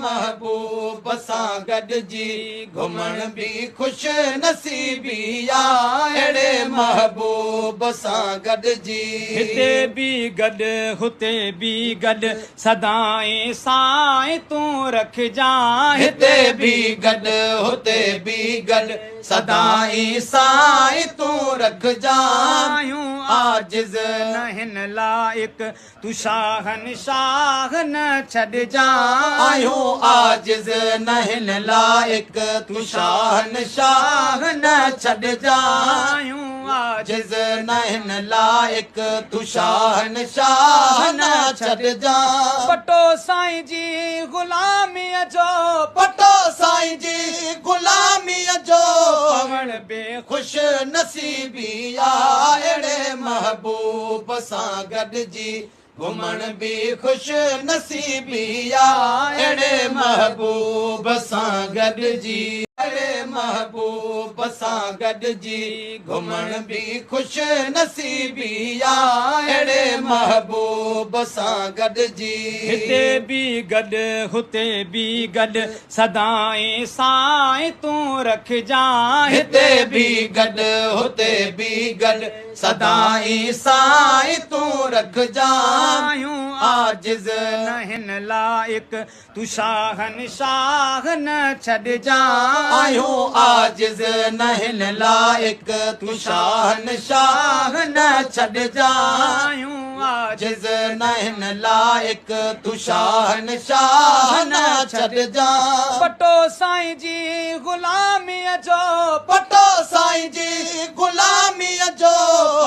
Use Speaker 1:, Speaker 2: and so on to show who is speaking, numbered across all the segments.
Speaker 1: महबूब सां गॾिजी घुमण बि ख़ुशि नसीबी आ, अहिड़े महबूब सां गॾिजी।
Speaker 2: हिते बि गॾु हुते बि गॾु, सदाईं साईं तूं रखजांइ।
Speaker 1: हिते बि गॾु हुते बि गॾु, सदाईं साईं तूं रखजांइ।
Speaker 2: आहियूं
Speaker 1: आजिज़
Speaker 2: न हिन लाइक़, तूं शाहन शाह न छॾिजांइ।
Speaker 1: आहियूं आजिज़ न हिन लाइक़, तूं शाहन शाह न छॾिजांइ।
Speaker 2: आहियूं
Speaker 1: आजिज़ न हिन लाइक़, तूं शाहन शाह न छॾिजांइ।
Speaker 2: पटो साईं जी ग़ुलामीअ जो,
Speaker 1: पटो साईं जी ग़ुलामीअ जो,
Speaker 2: पवण बे
Speaker 1: ख़ुशि नसीबी आ, अहिड़े महबूब सां गॾिजी घुमण बि ख़ुशि नसीबी आ, अहिड़े महबूब सां गॾिजी। अहिड़े महबूब सां गॾिजी घुमण बि ख़ुशि नसीबी आ, अहिड़े महबूब सां गॾिजी।
Speaker 2: हिते बि गॾु हुते बि गॾु, सदाईं साईं तूं रखजांइ।
Speaker 1: हिते बि गॾु हुते बि गॾु, सदाईं साईं तूं रखजांइ।
Speaker 2: आहियूं
Speaker 1: आजिज़
Speaker 2: न हिन लाइक़, तूं शाहन शाह न छॾिजांइ।
Speaker 1: आहियूं आजिज़ न हिन लाइक़, तूं शाहन शाह न छॾिजांइ।
Speaker 2: आहियूं
Speaker 1: आजिज़ न हिन लाइक़, तूं शाहन शाह न छॾिजांइ।
Speaker 2: पटो साईं जी ग़ुलामीअ जो,
Speaker 1: पटो साईं जी ग़ुलामीअ जो,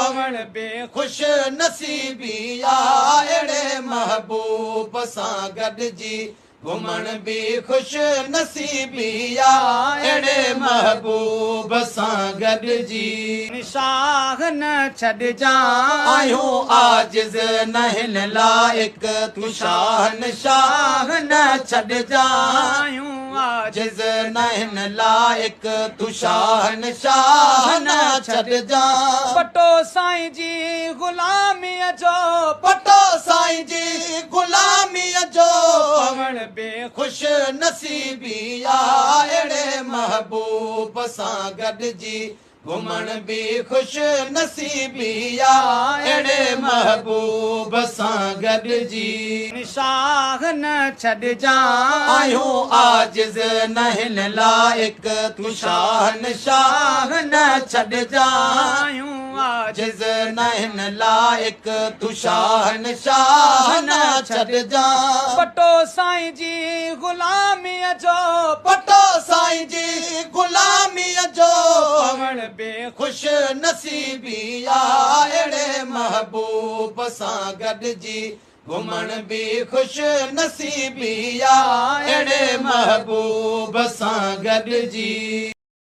Speaker 2: पवण बे
Speaker 1: ख़ुशि नसीबी आ, अहिड़े महबूब सां गॾिजी घुमण बि ख़ुशि नसीबी आ, अहिड़े महबूब सां गॾिजी।
Speaker 2: शाह न छॾिजांइ।
Speaker 1: आहियूं आजिज़ न हिन लाइक़, तूं शाहन शाह न छॾिजांइ।
Speaker 2: आहियूं
Speaker 1: आजिज़ न हिन लाइक़, तूं शाहन शाह न छॾिजांइ।
Speaker 2: पटो साईं जी ग़ुलामीअ जो,
Speaker 1: पटो साईं जी ग़ुलामीअ जो,
Speaker 2: पवण बे
Speaker 1: ख़ुशि नसीबी आ, अहिड़े महबूब सां गॾिजी घुमण बि ख़ुशि नसीबी आ, अहिड़े महबूब सां गॾिजी।
Speaker 2: शाह न छॾिजांइ।
Speaker 1: आहियूं आजिज़ न हिन लाइक़, तूं शाहन शाह न छॾिजांइ।
Speaker 2: आहियूं
Speaker 1: आजिज़ न हिन लाइक़, तूं शाहन शाह न छॾिजांइ।
Speaker 2: पटो साईं जी ग़ुलामीअ जो,
Speaker 1: पटो साईं जी ग़ुलामीअ जो,
Speaker 2: पवण बे
Speaker 1: ख़ुशि नसीबी आ, अहिड़े महबूब सां गॾिजी घुमण बि ख़ुशि नसीबी आ, अहिड़े महबूब सां गॾिजी।